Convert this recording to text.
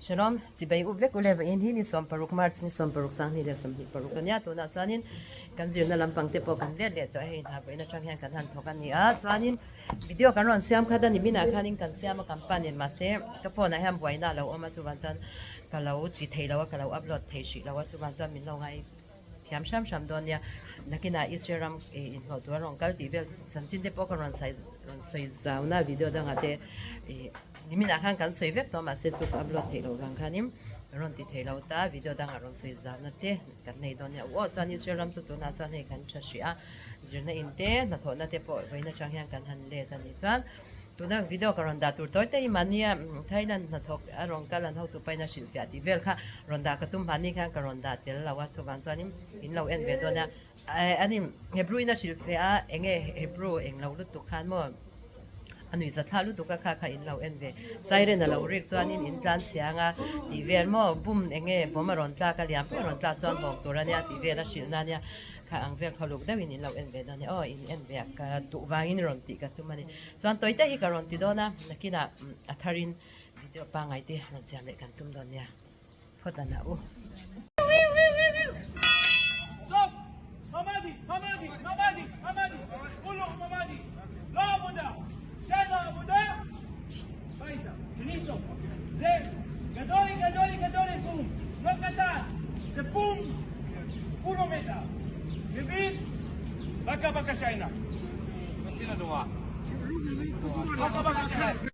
Shalom, Chibai up vek u le vawiin hi ni 16 March ni 16 2026 a nia tunah chuanin kan zirna lampang te pawh kan let leh tawh a hei hna vawiin atang hian kan han thawk a ni a chuanin video kan rawn siam khat a ni minah khanin kan siam a kan pan in mahse ka phone ah hian buaina a lo awm a chuvang chuan ka lo ti thei lo a ka lo upload thei hrih lo a chuvang chuan min lo ngai Thiam hram hram dawn nia. Nakinah Israel ram ih inhlawh tur a rawn kal tih vel chanchin te pawh ka rawn sawi rawn sawi zauna video dangah te ih niminah khan kan sawi vek tawh a mahse chu ka upload theih loh vang khanin ka rawn ti thei lo ta video dangah rawn sawi zauna te kan nei dawn nia. Aw chuan Israel ram chu tunah chuan hei kan tha hrih a zirna in te hnathawhna te pawh vawiin atang hian kan han let a nih chuan tuna video ka rawn dah tur tawi te hi mahnia Thailand hnathawk a rawn kal an hotu paina hrilhfiah tih vel kha rawn dah ka tum mahni khan ka rawn dah tel lo a chuvang chuanin in lo en ve dawn a ani Hebrew in a hrilhfiah a enge Hebrew eng lo lutuk khan maw a nuih zathlak lutuk a kha kha in lo en ve siren a lo rik chuanin in tlan chhiang a tih vel maw bum enge bawm a rawn tlak a liam pawh a rawn tlak chuan bawk tur ania tih vel a hrilhna ania Kha ang vel khaw luk deuhin in lo en ve dawn nia aw in en ve a ka duh vangin rawn tih ka tum a ni. Chuan tawi te hi ka rawn ti dawn a nakinah a tharin video pangngai te rawn siam leh kan tum dawn nia phawt an a u. Stop! Mamadi! Mamadi! Mamadi! Mamadi! Ulu Mamadi! Lo avoda! Shena avoda! Baita! Finito! Ze! Gadoli gadoli gadoli bum! Lo katan! Ze bum! Uno meta! Mevin! Baka baka China! Baka baka China!